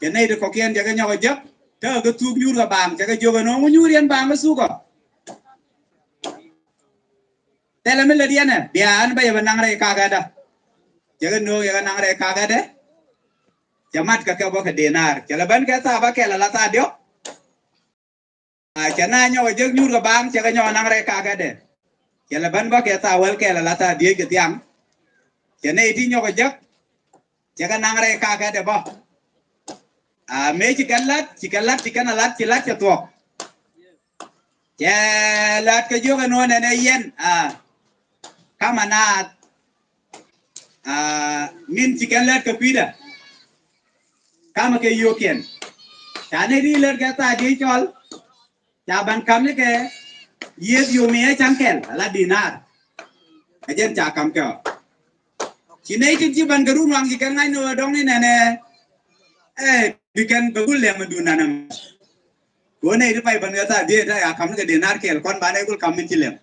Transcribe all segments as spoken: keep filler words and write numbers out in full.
Cɛ nɛy ti kɔ̱kiɛn cɛ kɛ nyɔk ɛ jek. Tekɛ kɛ thuk nyuur kɛ baaŋ, cɛ kɛ jiök ɛn ɣöö ŋu nyuur yɛn baaŋ kɛ thukɔ. Thilɛ mi lät yɛn ɛ, bia ɛn bä yɛ bä naŋ rɛy kakädä. Cɛ kɛ nööŋ yɛ kɛ naŋ rɛy kakädä. Cɛ mat kɛ kɛ bä kɛ denar. Cɛ lɛ ben kɛ thaa bä kɛl ala thaa diɔ̱k. A cɛ na nyɔk ɛ jek nyuur kɛ baaŋ, cɛ kɛ nyɔk ɛ naŋ rɛy kakädɛ. Cɛ lɛ ben bä kɛ thaa wäl kɛl ala thaa dhieec kɛ thiaŋ. Cɛ nɛy ti nyɔk ɛ jek, cɛ kɛ naŋ rɛy kakädɛ bä. A mëë ci kɛn lat, ci kɛn lat, ci kɛn a lat, ci lat cɛ thuɔ̱k. Cɛ lat kɛ jiök ɛn ɣöö nɛnɛ yɛn, a, kamɛ naath, a, min ci kɛn lät kɛ kui̱dä. Kamɛ kɛ yio̱o̱kiɛn. Ca nɛy ti lät kɛ thaa dhieec cɔl. Ca ban kamnikɛ yiëth yio̱o̱miɛ ca̱ŋ kɛl ala dinar. Ɛ jɛn ca kamkɛ ɔ. Ci nɛy tin ci ban kɛ run waŋ ci kɛn ŋa̱cni ɣöö dɔ̱ŋ ni nɛnɛ. Ɛ, bi kɛn bɛ gul lɛm dun nanɛ. Kɛ ɣöö nɛy ti pay ban kɛ thaa dhieec ta ya kamnikɛ dinar kɛl kɔn banɛ gul kam min ci lɛm.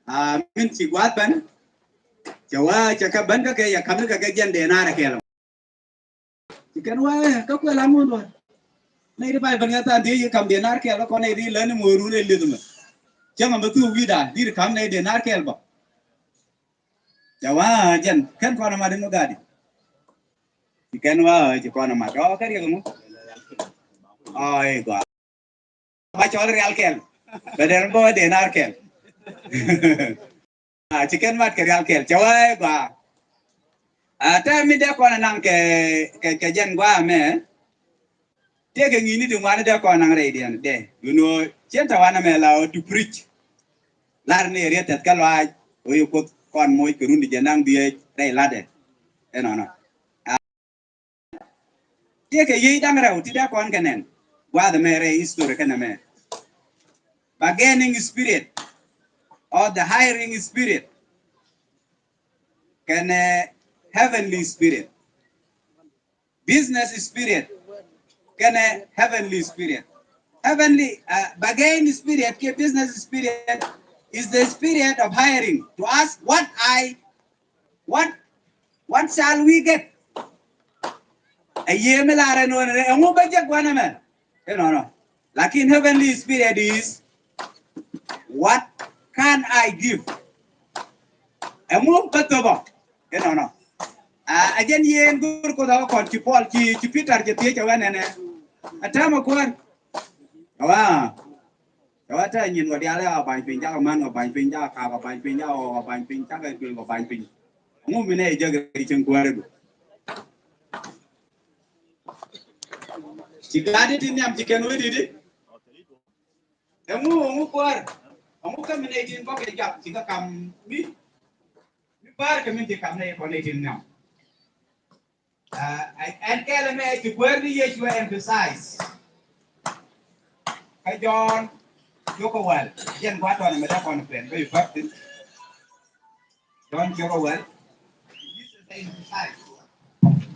A, min ci gua̱a̱th ben. Cɛ wä cɛ kɛ ben kä kɛ yɛ kam ni kɛ kɛ jɛn dinar kɛl. Ci kɛn wä, ɛ, kä kuɛ la ŋun wä. Nɛy ti pay ben kɛ thaa dhieec yɛ kam dinar kɛl kɔn nɛy ti lät ni mo̱o̱run ɛ li̱th mɛ. Cäŋ ɛ mɛ thuk wi̱i̱da, di̱t kam nɛy dinar kɛl bä. Cɛ wä, ɛ, jɛn kɛn kɔn ɛ mat in wä gadi. Ci kɛn wä, ɛ, ci kɔn ɛ mat ɔ kɛ riɛk ŋu. Ɔ, i̱ gɔaa. Ba cɔl rial kɛl. Bɛ dɛn bä dinar kɛl. A, ci kɛn mat kɛ rial kɛl. Cɛ wä, ɛ, gɔaa. A, tɛm mi dee kɔn ɛ naŋ kɛ, kɛ, kɛ jɛn gɔaa mɛ. Tëëkɛ ŋi̱i̱cni ti ŋuan dee kɔn ɛ naŋ rɛydiɛn dee. Duundɛ ɣöö cien tɛ wanɛ mɛ la ɣöö to preach. Lar ni riet tɛth kä lɔaac ɣöö yɛ Kuoth kɔn moc kɛ run ti jɛ naŋ dhieec rɛy latdɛ. Ɛnɔnɔ. Tëëkɛ yiëë da̱ŋ rɛw ti dee kɔn kɛ nɛn. Gua̱a̱th ɛmɛ rɛy history kɛn ɛmɛ. Bargaining spirit or the hiring spirit. Kɛnɛ heavenly spirit. Business spirit. Kɛnɛ heavenly spirit. Heavenly, uh, bargaining spirit kɛ business spirit is the spirit of hiring to ask what I What, what shall we get? Ɛ yiëë mi lar ɛn ɣöö ɛŋu bä jek wanɛ mɛ? Inɔnɔ. Lakin heavenly spirit is, what can I give? Ɛŋu bä thöpɔ? Inɔnɔ. A, a jɛn yiëë in go̱r Kuoth a kɔn ci Paul, ci, ci Peter cɛ thiec ɛ wä nɛnɛ. Ɛ täämɛ Kuäär. Wa. Cɛ wä te nyin kɔ diaal ɛ ɣɔw ba̱ny piny, cakɔ män ɣɔw ba̱ny piny, cakɔ ka̱a̱k ɣɔw ba̱ny piny, cakɔ ɣɔw ɣɔw ba̱ny piny, cakɔ duël ɣɔw ba̱ny piny. Ɛŋu mi nɛ jek ri cieŋ Kuäär du? Ci gaat ti nhiam ci kɛn wee di di. Ɛŋu, ɛŋu Kuäär? Ɛŋu kä mi nɛ tin bɔk kɛ jap ci kä kam mi, mi bäär kɛ min ci kam nɛ kɔ nɛ tin nhiam. Aa, ɛn kɛl ɛmɛ ci Kuäär ni Yecu emphasize. Kä Jɔ̱ɔ̱n cio̱k kä wäl, jɛn gua̱a̱th tɔn ɛmɛ dee kɔn kuɛn bä cu päk thi̱n. Jɔ̱ɔ̱n cio̱k kä wäl, Jesus emphasize.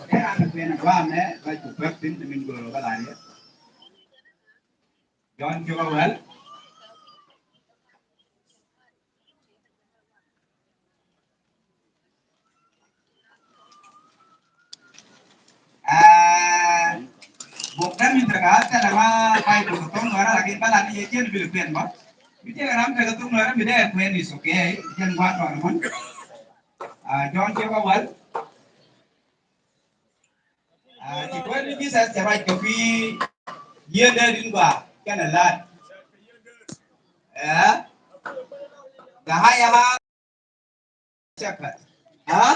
Dee ran kuɛn gua̱a̱th ɛmɛ bä cu päk thi̱n, min go̱o̱r kä lar yɛ. Jɔ̱ɔ̱n cio̱k kä wäl. Aa, buk dämi tekɛ a thilɛ ma Baibul kɛ thoŋ Nuäärä, lakin bä lat ni yɛ jiɛn bil kuɛn bä. Mi tekɛ ram tekɛ thoŋ Nuäärä mi dee kuɛn is okay. Jiɛn gua̱a̱th tɔn mɔn. Aa, Jɔ̱ɔ̱n cio̱k kä wäl. Aa, ci Kuäär ni Jesus cɛ ruac kɛ kui̱ yieen dee din gɔaa kɛnɛ la̱t. Aa, the higher hand shepherd. Aa?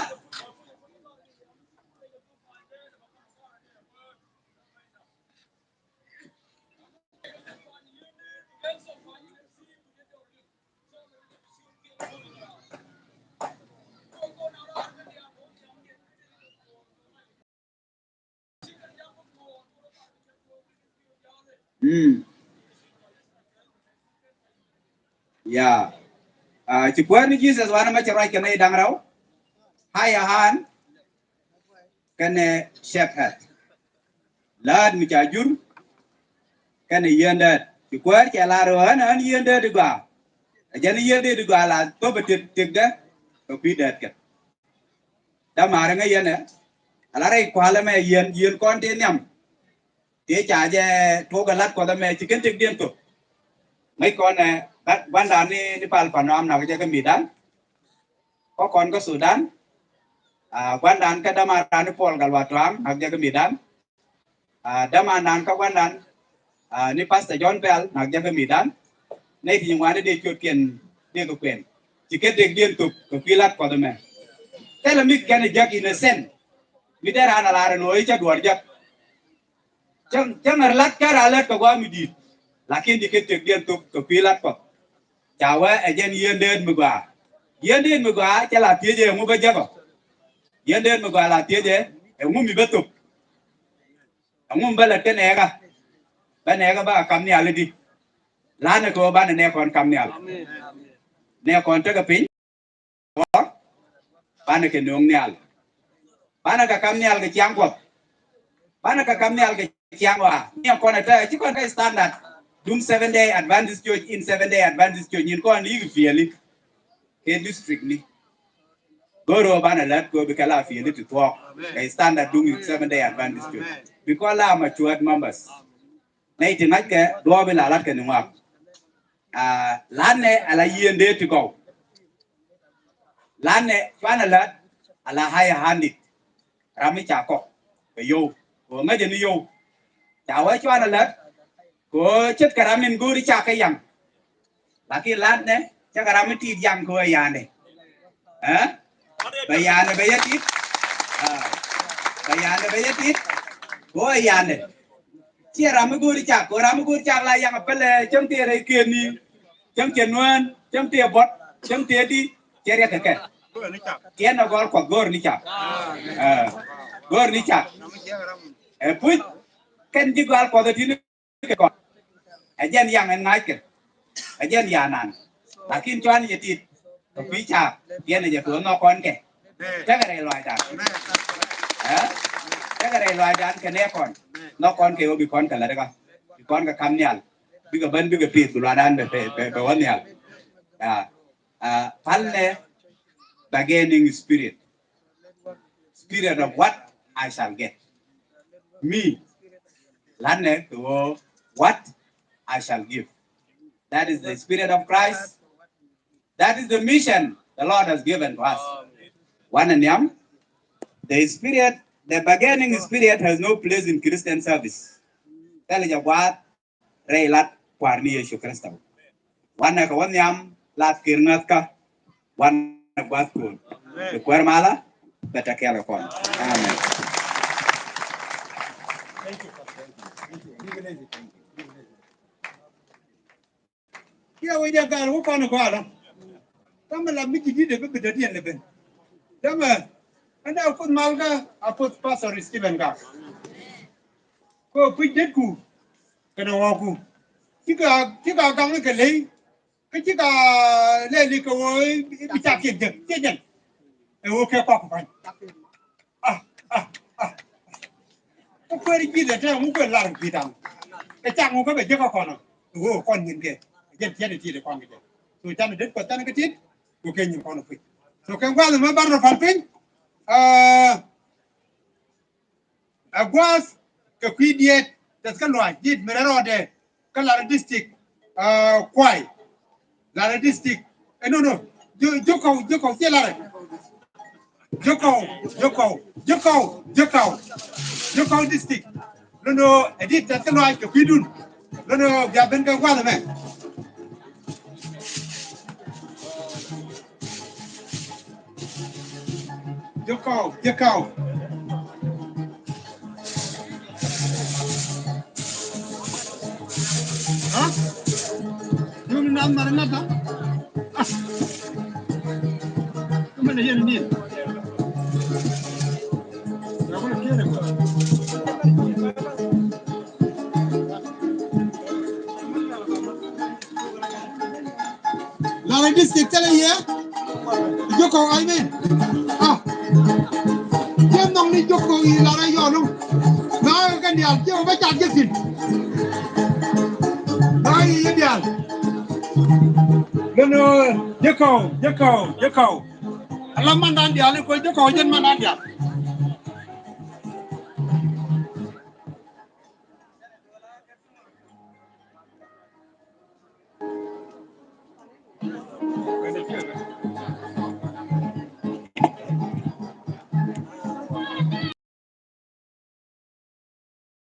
Mm. Yeah. Aa, ci Kuäär ni Jesus wanɛ mɛ cɛ ruac kɛ nɛy da̱ŋ rɛw. Higher hand kɛnɛ shepherd. La̱a̱t mi ca jur kɛnɛ yieen däät. Ci Kuäär cɛ lar ɣöö ɣän, ɣän yieen däät i̱ gɔaa. Ɛ jɛn yieen däät i̱ gɔaa la thop ɛ tëk, tëkdɛ kɛ kui̱ däät kɛ. Dämaari ŋäc yɛn ɛ ala rɛy kua̱l ɛmɛ yieen, yieen kɔn tëë nhiam. Tëë ca jɛ tuɔk ɛ lat Kuɔth ɛmɛ ci kɛn tëkdiɛn thok. Ŋäc kɔn ɛ gua̱ndan ni, ni Pal Pan Nuam nak jɛ kä mi̱i̱dan. Kä kɔn kä Sudan. Aa, gua̱ndan kä dämandan ni Paul Gatluak Tuaŋ nak jɛ kä mi̱i̱dan. Aa, dämandan kä gua̱ndan, aa, ni Pastor John Bell nak jɛ kä mi̱i̱dan. Nɛy ti nyin ŋuan ni dee ciötkiɛn dee kɛ kuɛn. Ci kɛn tëkdiɛn thok kɛ kui̱ lat Kuɔth ɛmɛ. Thilɛ mi kɛn ɛ jäk in a sense. Mi dee raan a lar ɛn ɣöö i̱ cä duɔ̱ɔ̱r jäk. Cäŋ, cäŋ ɛ lat kɛ raan lät kɛ gua̱a̱th mi di̱i̱t. Lakin ci kɛn tëkdiɛn thok kɛ kui̱ lat Kuɔth. Ca wee ɛ jɛn yieen deet mi gɔaa. Yieen deet mi gɔaa cɛ la thiecɛ ɛŋu bä jäk ɔ. Yieen deet mi gɔaa la thiecɛ ɛŋu mi bä thok. Ɛŋu mi bä lät kä nɛɛkä. Bä nɛɛkä bä kɛ kam nhial i̱di. La̱t ni kɛ ɣöö banɛ nɛɛkɔn kam nhial. Nɛɛkɔn tekɛ piny. Banɛ kɛ nööŋ nhial. Banɛ kɛ kam nhial kɛ ciaŋ Kuɔth. Banɛ kɛ kam nhial kɛ ciaŋ ɣɔaa. Ni kɔn ɛ tɛ, ci kɔn ɛ tɛ standard duŋ Seventh Day Adventist Church in, Seventh Day Adventist Church in kɔn i̱ kɛ piɛli kɛ district ni. Go̱o̱r ɣöö banɛ lät kɛ ɣöö bikɛ la piɛli ti thuɔ̱k kɛ standard duŋ in Seventh Day Adventist Church. Because la matured members. Nɛy ti ŋa̱ckɛ duɔ̱ɔ̱p in la la̱tkɛ ni ŋɔak. Aa, la̱tnɛ ala yieen dee ti gɔw. La̱tnɛ cuanɛ lät ala higher handed. Ram mi ca kɔk kɛ yio̱w kɛ ɣöö ŋäcɛ ni yio̱w. Ca wee cuanɛ lät kɛ ɣöö ce̱tkɛ ram in go̱o̱ri ca kɛ yaŋ. Lakin la̱tnɛ cä kɛ ram mi ti̱i̱t yaŋ kɛ ɣöö ɛ ya̱a̱ndɛ. Ɛ? Bɛ ya̱a̱ndɛ bɛ yɛ ti̱i̱t. Aa. Bɛ ya̱a̱ndɛ bɛ yɛ ti̱i̱t kɛ ɣöö ɛ ya̱a̱ndɛ. Ciɛ ram mi go̱o̱ri cak, kɛ ɣöö ram mi go̱o̱ri cak la yaŋ a pälɛ cäŋ tëë rɛy këëni, cäŋ cɛ nuään, cäŋ tëë buɔt, cäŋ tëë di, cɛ riɛk kɛ kɛ. Tiɛn ɛ gɔl Kuɔth go̱o̱r ni cak. Ɛ, go̱o̱r ni cak. Ɛ puc kɛn ji̱ gɔal Kuɔth ɛ ti̱n kɛ kɔn. Ɛ jɛn yaŋ ɛn ŋa̱ckɛ. Ɛ jɛn yanan. Lakin cuan jɛ tit kɛ kui̱ caak. Tiɛn ɛ jɛ kɛ ɣöö nhɔk kɔn kɛ. Tekɛ rɛy lɔaacdan. Ɛ? Tekɛ rɛy lɔaacdan kɛ nɛɛkɔn. Nhɔk kɔn kɛ ɣöö bi kɔn kɛ lätdä kä. Bi kɔn kɛ kam nhial. Bikɛ ben bikɛ pi̱i̱th bi luaacdan bɛ, bɛ, bɛ, bɛ wä nhial. Ɛ, ɛ, palnɛ bargaining spirit. Spirit of what I shall get. Mi, la̱tnɛ kɛ ɣöö what I shall give. That is the spirit of Christ. That is the mission the Lord has given to us. Wanɛ nhiam, the spirit, the bargaining spirit has no place in Christian service. Thilɛ jɛ gua̱a̱th rɛy lat Kua̱r ni Yecu Kritho. Wanɛ kɛ wä nhiam lath kir ŋäthkä. Wanɛ gua̱thkun. Kɛ kuäär malä bɛ tɛ kɛɛl kɛ kɔn. Amen. Kiɛ wec jɛ gal wä kɔn kɔalɔ. Tamɛ la mi ji̱ di̱t ɛ bi bi dädiɛn lɛ ben. Tamɛ ɛn a puth malkä a puth Pastor Stephen Gak. Kɛ puc detku kɛnɛ ɣɔɔku. Cikɛ, cikɛ gaŋ kɛ ley. Kä cikɛ lɛli kɛ ɣöö i̱ bi cak kiɛn jek kiɛ jɛn. Ɛ ɣöö kɛ kɔk kua̱ny. Ah, ah, ah. Kä kueer ji̱ lɛ te ŋu kueer lar ki̱i̱t da̱ŋ. Kɛ cak ŋu kä bɛ jek kä kɔn ɔ. Ɛ ɣöö kɔn nyin kɛ. Jɛn tiɛt ɛ tiɛt ɛ kɔn kɛ jɛn. So canɛ det kuɔth canɛ kɛ tiɛt. Kɛ kɛ nyin kɔn ɔ puc. So kɛ gua̱th ɛmɛ bar rɔ pal piny. Ah, a gua̱a̱th kɛ kui̱ diɛɛt tɛth kä luaac dit mi rɛl rɔɔdɛ kä Larɛ district. Ah, Kuay. Larɛ district. Eh, no, no. Jo-, Jokɔw, Jokɔw, ciɛ Larɛ. Jokɔw, Jokɔw, Jokɔw, Jokɔw. Jokɔw district. Lo̱n ɣöö ɛ dit tɛth kä luaac kɛ kui̱dun. Lo̱n ɣöö bia ben kɛ gua̱th ɛmɛ. Jokɔw, Jokɔw. Ha? Yum nam mari nata. Ah. Kumene yen ni. Larɛ district tɛlɛ yɛ. Jokɔw, amen. Ah. Jɛ nɔŋ ni Jokɔw yi Larɛ yɔlu. Ŋa̱ kɛ diaal jɛ wä bä cat jɛ thi̱n. Ŋa̱ yi diaal. Lo̱n ɣöö Jokɔw, Jokɔw, Jokɔw. Ala mandan diaal i̱ kuɛ Jokɔw jɛn mandan diaal.